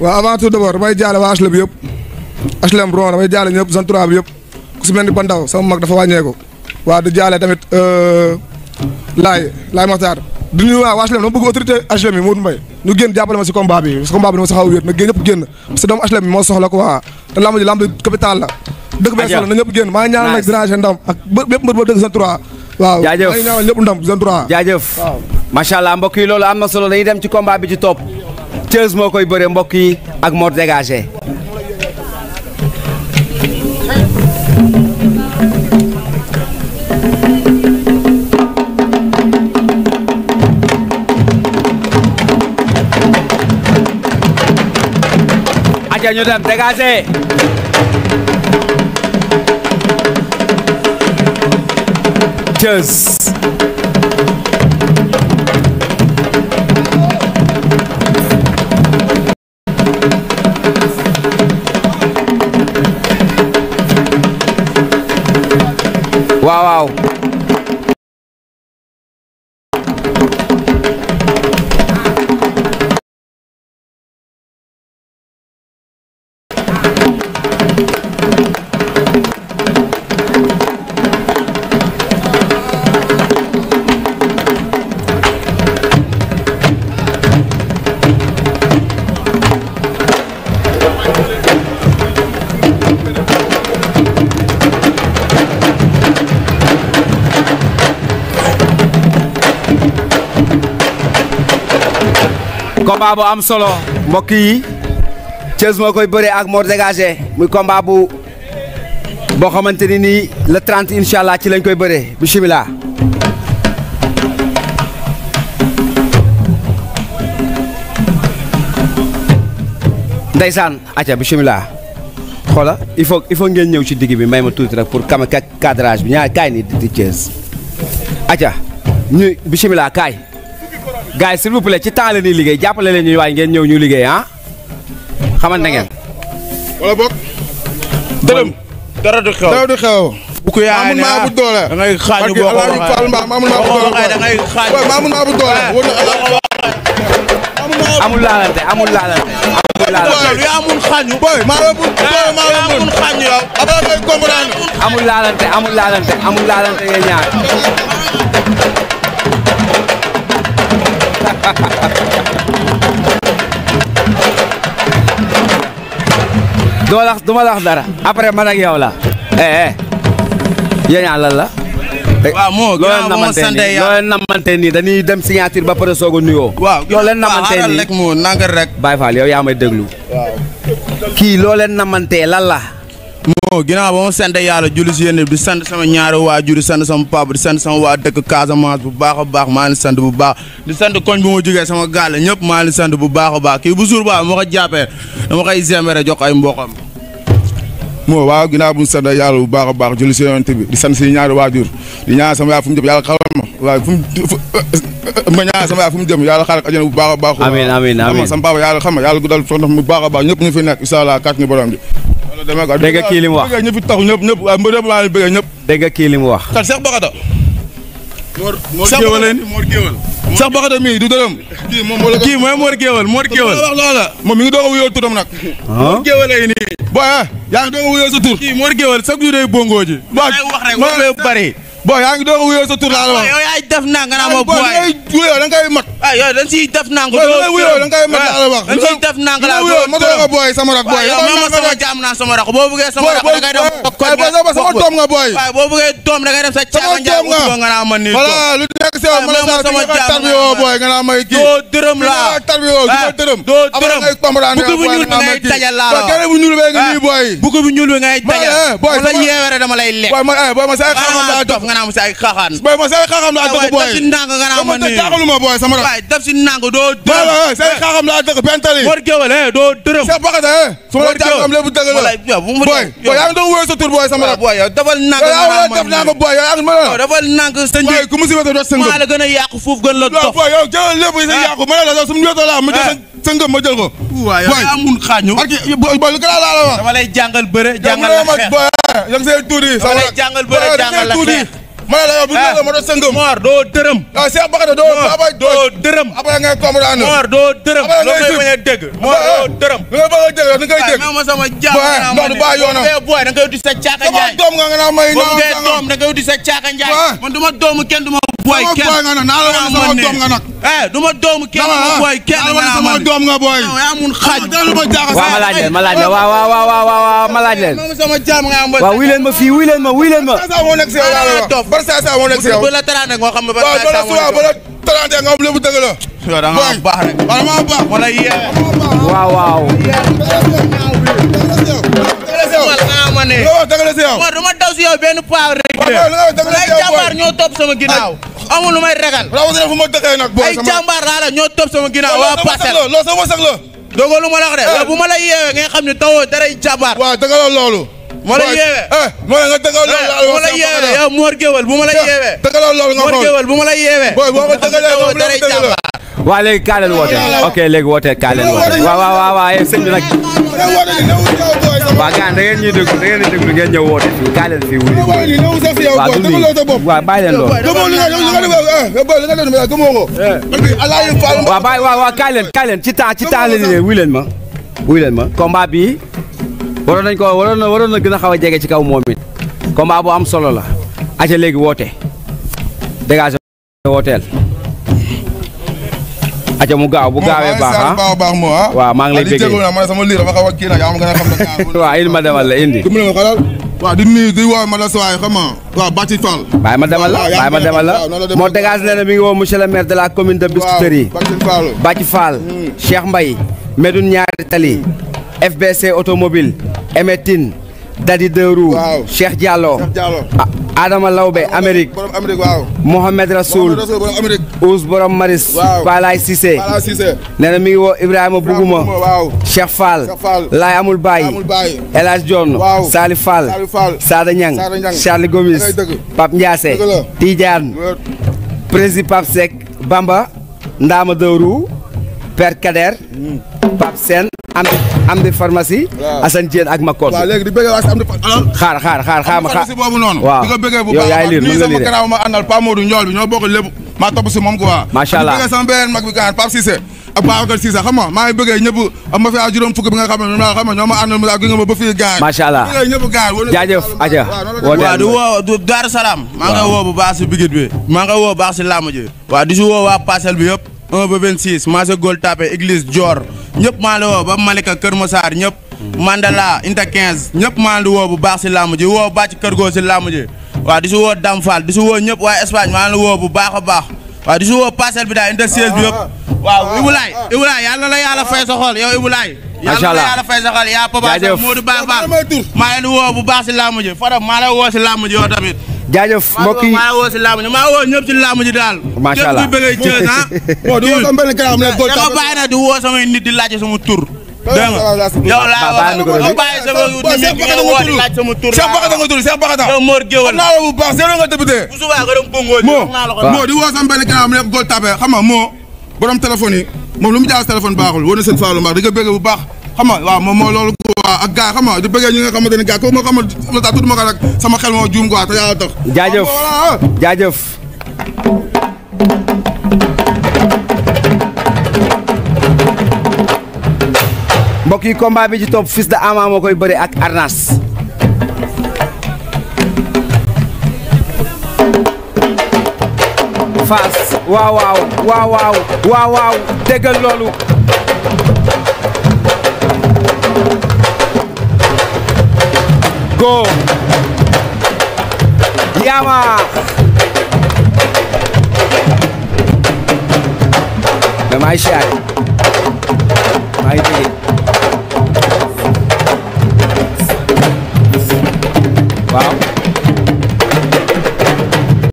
waaw avant tout d'abord damay jaale waa HLM bi yëpp HLM Ron damay jaale ñëpp zone 3 bi yëpp ku si mel ni Bandaw sama mag dafa wàññeeku waaw di jaale tamit Laay Maxtaar di nuyu waa HLM dama bëgg autorité HLM yi Modou Mbaye ñu génn jàppale ma si combat bi parce que combat bi dama saxaw wéet na génn ñëpp génn parce que doomu HLM bi moo soxla quoi te lamb ji lamb capital la dëkk bee soxla na ñëpp génn maa ngi ñaanal nag Diranger ndam ak bépp mbër ba dëgg zone 3 waaw jaajëf maa ngi ñaanal ñëpp ndam zone 3 jaajëf waaw macha allah mbokk yi loolu am na solo dañuy dem ci combat bi ci topp Thiès moo koy bëre mbokk yi ak Mor Dégagé aja ñu dem Dégagé Thiès waaw waaw combat bu am solo mbokk yi Thiès moo koy bëree ak Mor Dégagé muy combat boo xamante ni nii le 30 incha allah ci lañ koy bëree bisimilah. Ndeysaan acca bisimilah xoola il faut ngeen ñëw ci digg bi may ma tuuti rek pour kama cadrage bi ñaar kaay ni di Thiès acca ñu bisimilah kaay. gars yi s'il vous plaît ci temps la ñuy liggéey jàppale leen ñuy waay ngeen ñëw ñu liggéey ah xamante ne ngeen. wala boog. dërëm. dara du xew. bu ko yaay ne ah da ngay xaañu boo ko waxee da ngay xaañu. amul laalante amul laalante. yaa mun xaañu. boy maa mun xaañu yow. amul laalante ngeen ñaar. duma la wax dara après man ak yow la yéen lan la. waaw moo gën a loo leen namante nii dañuy dem signature ba pare soog a nuyoo. waaw loo leen namante nii rek moo nangar rek. Baye Fall yow yaa may déglu. kii loo leen namante lan la. moo ginnaaw ba ma sant yàlla julli si yéen di sant sama ñaari waajur di sant sama papa di sant sama waa dëkk Casamance bu baax a baax maa ngi sant bu baax di sant koñ bu ma jógee sama gaale ñëpp maa ngi sant bu baax a baax kii bu jour ba ma ko jàppee dama koy zembere jox ay mboqam. moo waaw ginnaaw bu ñu sant yàlla bu baax a baax julli si yonent bi di sant si ñaari waajur di ñaan sama yaay fu mu jëm yàlla xaral ma waaye ma ñaan sama yaay fu mu jëm yàlla xaaral ajana bu baax a baax. amiin amiin amiin sama papa yàlla xam nga yàlla guddal soxna bu baax a baax ñëpp ñu fi nekk incha allah kàtt ñu borom bi. dégg nga kii li mu wax ñëpp fi taxu ñëpp waaye mbër yëpp laa leen bëggee ñëpp. dégg nga kii li mu wax. kan Cheikh Bakata. Mor Géwal Cheikh Bakata mii du dërëm. kii mooy Mor Géwal Mor Géwal. moom mi ngi doog a wuyoo turam nag. Mor Géwal lay nii. booy yaa ngi doog a wuyoo sa tur. kii Mor Géwal chaque jour day bongo ji. wax rek bari. booy yaa ngi doog a wuyoo sa tur laa la wax. yow yaay def naa nga naa ma booy. wuyoo da ngay mat. ah yow dañ siy def naa nga. wuyoo da ngay mat laa la wax. dañ siy def naa nga la wuyoo ma doog a booy sama rak booy. yow ma sama jaam naa sama rak boo bëggee sama rak da ngay dem sama doom nga booy. waaye boo bëggee doom da ngay dem sa caaga njaay uti nga naa ma nii. voilà lu nekk si yow ma la sama tarbiyoo booy nga naa may kii. doo dërëm laa tarbiyoo dërëm. doo dërëm buku bu ñuul bi ngay dajal laa la wax bu ñuul bi nga nii booy. buku bu ñuul bi ngay dajal wala yeewere dama lay lekk. booy ma say xaaxam laa dof nga naa ma say xaaxaan. booy ma say xaaxam laa dëkk booy. def si ndànk nga naa ma nii jaaxaluma booy sama rak. waay def si ndànk doo dërëm. say xaaxam laa dëkk pentali. Mor Géwal doo dërëm. Cheikh Bakata su ma la jàngam lépp dëgg la. booy yaa ngi doon wuyoo sa tur booy sama rak. booy yow dafal ndànk nga naa ma nii booy yow ma dafal ndànk sa njëg. ku mu si wéetoo doot sa ngëm. maa la gën a yàqu foofu gën la dof. booy yow jëlal lépp yi sa yàqu ma ne la sax su mu wéetoo laa ma jël sa ngëm ma jël ko. waaw yow yaa mun xaañu. booy lu gën a laa la wax. dama lay jàngal bëre jàngal la xeex. booy yaa ngi say tuuti. dama lay jàngal bëre jàngal la xeex. ma ne la yow bu ñu ma doon sëngëm. Mor doo dërëm. ah Cheikh Bakar doo dërëm. après ngay comprendre. Mor doo dërëm. loo may bañ a dégg. Mor doo dërëm. li nga bëgg a dégg ni ngay dégg. waaw ma sama jàmm. ndox du bàyyi yoonam. booy da ngay wuti sa caaka njaay. sama doom nga naa may. boo buggee doom da ngay wuti sa caaka njaay. man du ma doomu kenn du ma booy kenn. sama doom nga nag. du ma doomu kenn du ma booy kenn. sama doom nga booy. yaa mun xaaj. waaw ma laaj leen waaw ma laaj leen. sama jàmm nga am. waaw wuy leen ma fii wuy leen ma. saa moo nekk si yow laa la wax. bar saa moo nekk si yow. ba la tarante nga xam ne ba ba la tarante nga xam lépp dëgg la. yow da nga baax rek. waaw dama baax. wala yeewee. waaw. dëgg la si yow. Mor dama daw si yow benn paa rek. ay jàmbaar ñoo topp sama ginnaaw. amul lu may ragal. rawatina fu ma dëkkee nag. ay jàmbaar laa la ñoo topp sama ginnaaw waa Parcelles. loolu sama sëg la. dogo lu ma la wax de. bu ma la yeewee nga xam ne tawoo daray jàmbaar. waaw dëgg la loolu. ma la yeewee. moo nga dëgg loolu. bu ma la yeewee yow Mor Géwal bu ma la yeewee. dëgg la loolu nga Mor Géwal bu ma la yeewee. booy boo ko dëggalee moom daray lépp dëgg la. jàmbaar. waa léegi kaa leen woote ok léegi woote kaa leen woote waaw sëñ bi nag waaw gars da ngeen ñuy déglu ngeen ñëw woote fii kaa leen fii wuyu waaw du nii waaw bàyyi leen loolu waaw bàyyi waaw kaa leen ci temps la nii wuyu leen ma combat bi waroon na gën a xaw a jege ci kaw moom it combat bu am solo la aca léegi woote dégage wooteel aca mu gaaw bu gaawee baax waaw maa ngi lay bëggee man sama lii dafa xaw a kii nag yaa ma gën a xam ne waaw indi ma demal la indi waaw di nuyu di woo ma la sawaay xam nga waaw Bàcci Fall bàyyi ma demal la moo dégage nee na mi ngi woo monsieur le maire de la commune de Biscuiterie Bàcci Fall Cheikh Mbaye Medoune Ñaari Tali FBC automobile Emetine Dadi Deurou Cheikh Diallo Adama Lawbe Amérique Mohamed Rasoul Ous Borom Maris Palay Cissé nee na mi ngi woo Ibrahima Bougouma Cheikh Fall Laay Amul Baye El Hadj Dione Salif Fall Sada Niang Charles Gomis Pape Ndiassé Tidiane Président Pape Seck Bamba Ndama Deurou Père Kader Pape Sène am di pharmacie Assane Diène ak Makor waaw léegi di bëggee waa si am di xaar ma pharmacie boobu noonu waaw di ko bëggee bu yow baax yaay liir mën nga sama gannaaw ma àndal Pa Modou Ndiol bi ñoo bokk lépp maa topp si moom quoi macha allah di bëggee sama beneen mag bi kaan Pape Cissé ak Babacar Cissé xam nga maa ngi bëggee ñëpp am ma fi a juróom fukk bi nga xam ne ñoo ma àndal mu gi nga ma ba fii gaan macha allah ñëpp gaan jaajëf aja waaw di woo Daaru Salaam maa nga woo bu baax si bigit bi maa nga woo baax si làmb ji waaw di si woo waa Parcelles bi yëpp 1 ba 26 marché Gueule Tapée église Dior ñëpp maa la woo ba Malika Kër Massar ñëpp Mandala Inta 15 ñëpp maa la woo bu baax si làmb ji woo bàcc kër goo si làmb ji waaw di si woo Dam Fall di si woo ñëpp waaye Espagne maa la woo bu baax a baax waaw di si woo Parcelles bi daal Inta 16 bi yëpp waaw Ibulaay yàlla la yàlla fay sa xol yow Ibulaay macha allah yàlla fay sa xol yaa Papa Modou Baal maa leen woo bu baax si làmb ji Fadam maa la woo si làmb ji yow tamit jaajëf mbokk yi maa woo si làmb ji maa woo ñëpp si làmb ji daal macha allah képp ku bëggee Thiès bon di woo sama benn kanam ne Gueule dama bàyyi na di woo samay nit di laajte sama tur dégg nga yow laa woo bàyyi sama nit di woo di laaj sama tur Cheikh Bakata nga tur Cheikh Bakata yow Mor Géwal naa la bu baax zéro nga député bu subaa nga dem Bongo ji wax naa la ko moo di woo sama benn kanam ne Gueule Tapée xam nga moo borom téléphone yi moom lu mu jaar téléphone baaxul woo na seen Fallou Mbacké di nga bëgg bu baax xam nga waaw moom moo loolu quoi ak gars xam nga di bëggee ñi nga xamante ne gars ko moo xam nga tax tudd ma ko rek sama xel moo juum quoi te yàlla tax jaajëf mbokk yi combat bi ci topp Fils de Ama moo koy bëri ak Arnas Fass waaw déggal loolu go Yama mais maay siyaare maa ngi